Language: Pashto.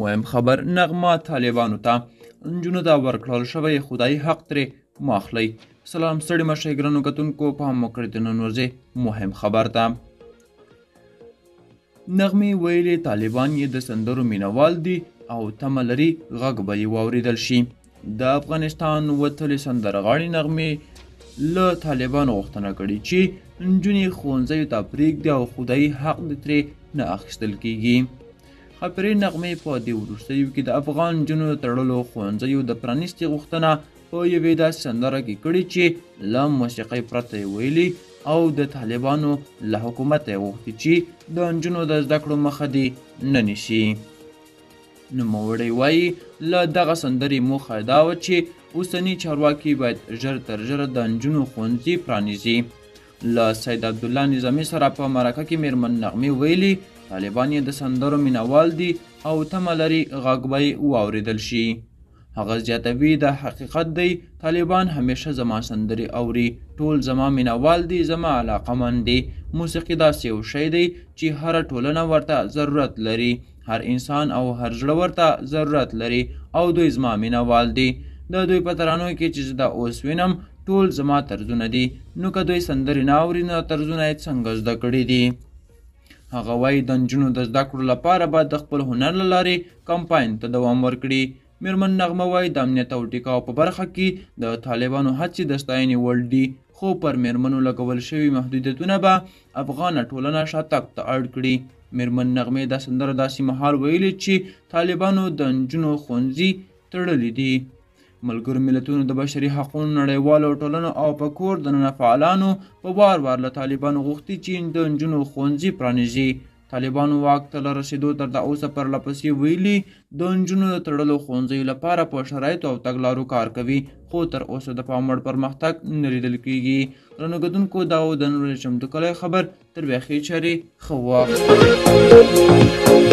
مهم خبر، نغمه طالبانو ته نجونو ته ورکړل شوی خدایي حق ترې مه اخلئ. سلام، ستړي مه شئ ګرانو کتونکو، پام وکړئ د نن ورځې مهم خبر ته. نغمې ویلي طالبان یې د سندرو مینهوال دي او تمه لري غږ به یې واورېدل شي. د افغانستان وتلې سندرغاړې نغمې له طالبانو غوښتنه کړې چې نجونې ښوونځیو ته پرېږدي او خدایي حق دې ترې نه اخیستل کیږي. خپرې نغمې په دې وروستیو کې د افغان نجونو د تړلو ښوونځیو د پرانیستې غوښتنه په یوې داسې سندره کې کړې چې له موسیقۍ پرته یې ویلي او د طالبانو له حکومته یې غوښتي چې د نجونو د زده کړو مخه دې نه نیسي. نوموړی وایي له دغه سندرې موخه دا وه چې اوسني چارواکي باید ژر تر ژره د نجونو ښوونځي پرانیزي. له سید عبدالله نظامي سره په مرکه کې میرمن نغمې ویلي طالبان یې د سندرو مینهوال دي او تمه لري غږ به یې واورېدل شي. هغه زیاتوي دا حقیقت دی، طالبان همیشه زما سندرې اوري، ټول زما مینهوال دي، زما علاقمند دي. موسیقي داسې یو شی دی چې هره ټولنه ورته ضرورت لري، هر انسان او هر زړه ورته ضرورت لري او دوی زما مینهوال دي. د دوی په ترانو کې چې زه دا اوس وینم ټول زما طرزونه دي، نو که دوی سندرې نه اوري نو طرزونه یې څنګه زده کړي دي؟ هغه وایي د نجونو د زده کړو لپاره به د خپل هنر له لارې کمپاین ته دوام ورکړي. میرمن نغمه وایي د امنیت او ټیکاو په برخه کې د طالبانو هڅې د ستاینې وړ دي، خو پر میرمنو لګول شوي محدودیتونه به افغانه ټولنه شاتګ ته اړ کړي. میرمن نغمې دا سندره داسې مهال ویلي چې طالبانو د نجونو ښوونځي تړلي دي. ملګرو ملتونو د بشري حقونو نړیوالو ټولنو او په کور دننه فعالانو په وار وار له طالبانو غوښتي چې د نجونو ښوونځي پرانیزي. طالبانو واک ته له رسېدو تر دا اوسه پرله پسې ویلي د نجونو د تړلو ښوونځیو لپاره په شرایطو او تګلارو کار کوي، خو تر اوسه د پام وړ پرمختګ نه لیدل کیږي. درنو کتونکو، دا و د نن ورځې چمتو کړی خبر. تر بیا ښې چارې، ښه وخت.